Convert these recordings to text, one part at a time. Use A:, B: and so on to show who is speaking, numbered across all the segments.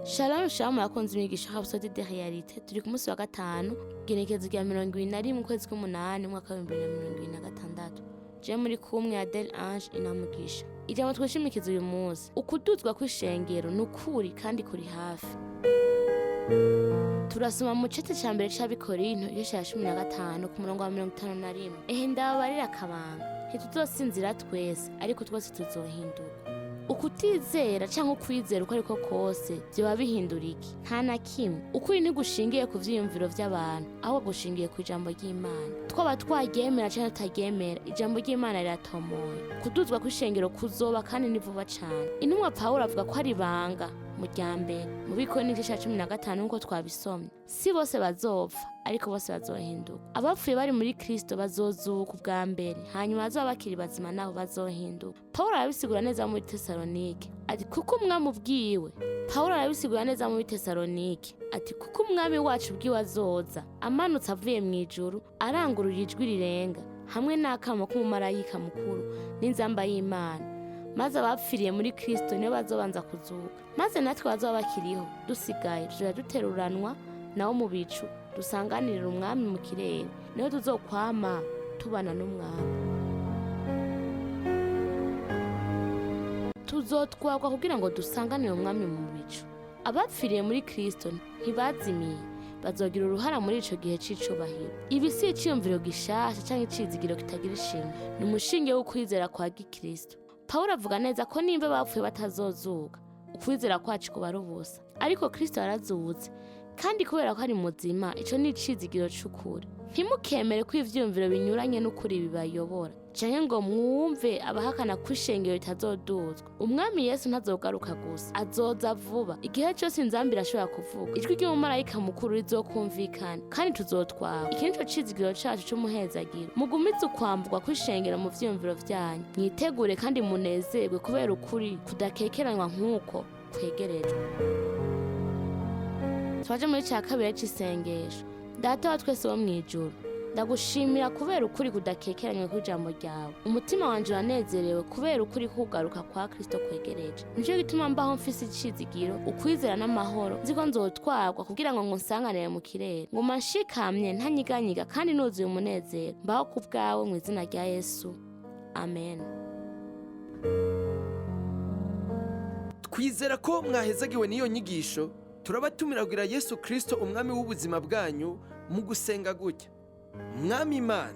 A: Shalom shalom abakunzi b'inyigisho Rhapsody de Réalité. Turi ku munsi wa gatanu, igenekerezo rya 21 ukwezi k'umunani, umwaka wa 2026. Je muri kumwe Adele Ange Inamugisha. Ijambo twishimikiza uyu munsi: ukuduzwa kw'ishengero ni ukuri kandi kuri hafi. Turasoma mu cete ca mbere c'Abikorinto, igice ca 15, ku murongo wa 51: "Ehe, ndababarira akabanga, ntituzosinzira twese, ariko twese tuzohinduka." Ukutizera canke ukwizera uko ariko kose vyoba bihindura iki? Nta na kimwe. Ukuri ntigushingiye ku vyiyumviro vy'abantu, ahubwo gushingiye ku ijambo ry'Imana. Twaba twaryemera canke tutaryemera, ijambo ry'Imana riratomoye. Kuduzwa kw'ishengero kuzoba kandi ni vuba cane. Intumwa Pawulo avuga ko ari ibanga mu rya mbere mu Bikorinto, igice ca 15, nk'uko twabisomye: si bose bazopfa, ariko bose bazohinduka. Abapfuye bari muri Kristo bazozuka ubwa mbere, hanyuma bazoba bakiri bazima nabo bazohinduka. Pawulo arabisigura neza muri Tesalonike ati kuko umwami ubwiwe, Pawulo arabisigura neza muri Tesalonike ati kuko Umwami wacu ubwiwe azoza amanutse avuye mu ijuru, arangurura ijwi rirenga hamwe n'akamo k'umumarayika mukuru n'inzamba y'Imana, maze abapfiriye muri Kristo nibo bazobanza kuzuka, maze natwe bazoba bakiriho dusigaye tuzoja duteruranwa nawo mu bicu, dusanganirira Umwami mu kirere, niho tuzokwama tubana n'Umwami. Tuzotwagwa kugira ngo dusanganire Umwami mu bicu. Abapfiriye muri Kristo ntibazimiye, bazogira uruhara muri ico gihe c'icubahiro. Ibi si iciyumviro gishasha canke icizigiro kitagira ishinge, ni umushinge w'ukwizera kwa gikristo. Pawulo avuga neza ko nimba bapfuye batazozuka, ukwizera kwacu kuba ari ubusa. Ariko Kristo yarazutse, kandi kubera ko ari muzima, ico ni icizigiro c'ukuri. Ntimukemere ko ivyiyumviro binyuranye n'ukuri bibayobora, canke ngo mwumve abahakana ko ishengero ritazoduzwa. Umwami Yesu ntazogaruka gusa, azoza vuba. Igihe cose inzambi irashobora kuvuga, ijwi ry'umumarayika mukuru rizokumvikana, kandi tuzotwawe. Iki nico cizigiro cacu c'umuhezagiro. Mugumize ukwamburwa kw'ishengero mu vyiyumviro vyanyu, mwitegure kandi munezerwe kubera ukuri kudakekeranywa nk'uko kwegerejwe. Twaje muri ca kabiri c'isengesho. Data wa twese wo mw'ijuru, ndagushimira kubera ukuri kudakekeranywa kw'ijambo ryawe. Umutima wanje uranezerewe kubera ukuri kugaruka kwa Kristo kwegereje. Nico gituma mbaho mfise icizigiro, ukwizera n'amahoro, nzi ko nzotwarwa kugira ngo nsanganire mu kirere. Nguma nshikamye, ntanyiganyiga, kandi nuzuye umunezero. Mbaho ku bwawe, mu izina rya Yesu, amen.
B: Twizera ko mwahezagiwe n'iyo nyigisho. Turabatumira kugira Yesu Kristo umwami w'ubuzima bwanyu mu gusenga gutya: Mwami Imana,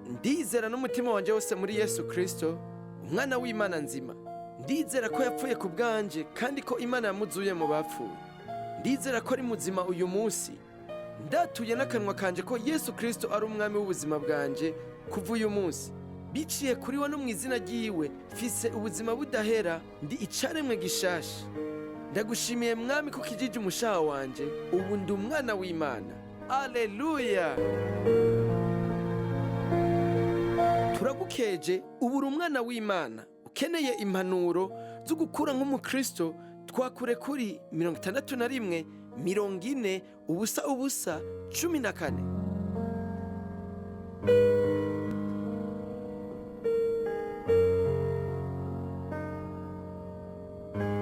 B: ndizera n'umutima wanjye wose muri Yesu Kristo, umwana w'Imana nzima. Ndizera ko yapfuye ku bwanje kandi ko Imana yamuzuye mu bapfuye. Ndizera ko ari muzima uyu munsi. Ndatuye n'akanwa kanje ko Yesu Kristo ari umwami w'ubuzima bwanje kuva uyu munsi. Biciye kuri we no mu izina ryiwe, mfise ubuzima budahera, ndi icaremwe gishasha. Ndagushimiye Mwami ko ukijije umushaha wanje. Ubu ndi umwana w'Imana. Aleluya! Turagukeje, ubu uri umwana w'Imana. Ukeneye impanuro zo gukura nk'umukristo, twakure kuri 61 40 00 14.